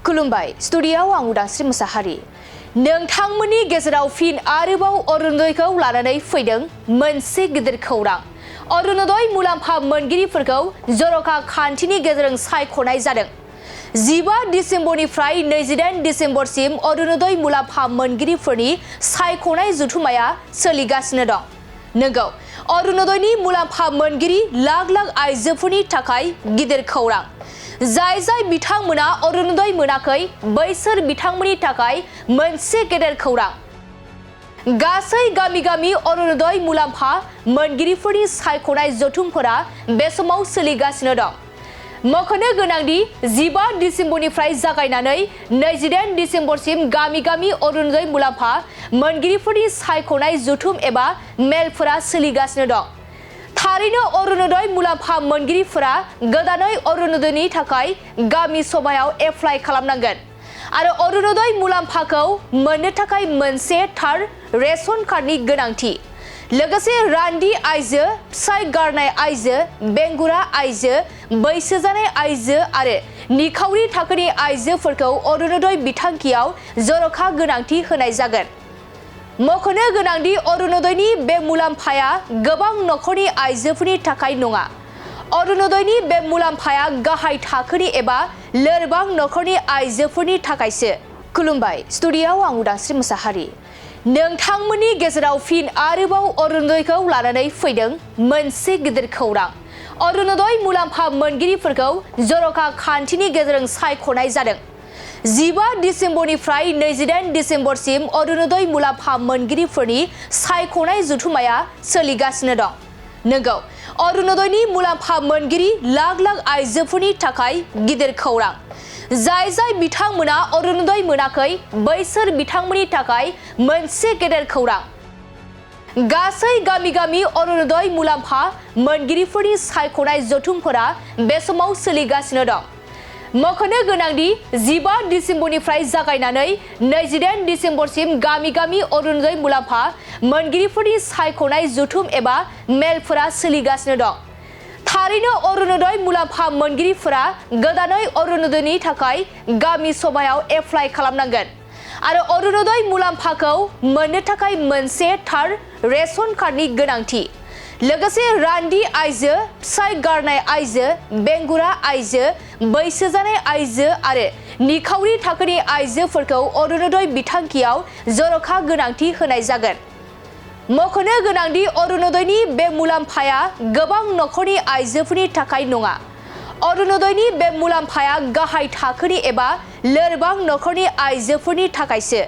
खुलुमबाय स्टुडिय'आव आं उदांस्रि मुसाहारि नोंथांमोननि गेजेराव फिन आरोबाव अरुणोदयखौ लानानै फैदों मोनसे गिदिर खौरां। अरुणोदय मुलाम्फा मोनगिरिफोरखौ जर'खा खान्थिनि गेजेरजों सायख'नाय जादों। 15 डिसेम्बरनिफ्राय 28 डिसेम्बरसिम अरुणोदय मुलाम्फा मोनगिरिफोरनि सायख'नाय जथुमाया सोलिगासिनो दं। नंगौ, अरुणोदयनि मुलाम्फा मोनगिरि लाख लाख आइजोफोरनि थाखाय गिदिर खौरां। जाय बिथांमोना अरुणोदय मोनाखै बैसोर बिथांमोननि थाखाय मोनसे गेदेर खौरां। गासै गामि गामि अरुणोदय मुलाम्फा मोनगिरिफोरनि सायख'नाय जथुमफोरा बे समाव सोलिगासिनो दं। मख'नो गोनांदि 15 डिसेम्बरनिफ्राय जागायनानै 28 डिसेम्बरसिम गामि गामि अरुणोदय मुलाम्फा मोनगिरिफोरनि सायख'नाय जथुम एबा मेलफोरा सोलिगासिनो दं। थारैनो अरुणोदय मुलाम्फा मोनगिरिफोरा गोदानै अरुणोदयनि थाखाय गामि सभायाव एप्लाइ खालामनांगोन आरो अरुणोदय मुलाम्फाखौ मोननो थाखाय मोनसे थार रेशन कार्डनि गोनांथि। लोगोसे रान्दि आइजो, फिसाय गारनाय आइजो, बेंगुरा आइजो, बैसो जानाय आइजो आरो निखावरि थाखोनि आइजोफोरखौ अरुणोदय बिथांखियाव जर'खा गोनांथि होनाय जागोन। मख'नो गोनांदि अरुणोदयनि बे मुलाम्फाया गोबां नखरनि आइजोफोरनि थाखाय नङा। अरुणोदयनि बे मुलाम्फाया गाहाय थाखोनि एबा लोरबां नखरनि आइजोफोरनि थाखायसो। खुलुमबाय स्टुडिय'आव आं उदांस्रि मुसाहारि नोंथांमोननि गेजेराव फिन आरोबाव अरुणोदयखौ लानानै फैदों मोनसे गिदिर खौरां। अरुणोदय मुलाम्फा मोनगिरिफोरखौ जर'खा खान्थिनि गेजेरजों सायख'नाय जादों। 15 डिसेम्बरनिफ्राय 28 डिसेम्बरसिम अरुणोदय मुलाम्फा मोनगिरिफोरनि सायख'नाय जथुमाया सोलिगासिनो दं। नंगौ, अरुणोदयनि मुलाम्फा मोनगिरि लाख लाख आइजोफोरनि थाखाय गिदिर खौरां। जाय बिथांमोना अरुणोदय मोनाखै बैसोर बिथांमोननि थाखाय मोनसे गेदेर खौरां। गासै गामि गामि अरुणोदय मुलाम्फा मोनगिरिफोरनि सायख'नाय जथुमफोरा बे समाव सोलिगासिनो दं। मख'नो गोनांदि 15 डिसेम्बरनिफ्राय जागायनानै 28 डिसेम्बरसिम गामि गामि अरुणोदय मुलाम्फा मोनगिरिफोरनि सायख'नाय जथुम एबा मेलफोरा सोलिगासिनो दं। थारैनो अरुणोदय मुलाम्फा मोनगिरिफोरा गोदानै अरुणोदयनि थाखाय गामि सभायाव एप्लाइ खालामनांगोन आरो अरुणोदय मुलाम्फाखौ मोननो थाखाय मोनसे थार रेशन कार्डनि गोनांथि। लोगोसे रान्दि आइजो, फिसाय गारनाय आइजो, बेंगुरा आइजो, बैसो जानाय आइजो आरो निखावरि थाखोनि आइजोफोरखौ अरुणोदय बिथांखियाव जर'खा गोनांथि होनाय जागोन। मख'नो गोनांदि अरुणोदयनि बे मुलाम्फाया गोबां नखरनि आइजोफोरनि थाखाय नङा। अरुणोदयनि बे मुलाम्फाया गाहाय थाखोनि एबा लोरबां नखरनि आइजोफोरनि थाखायसो।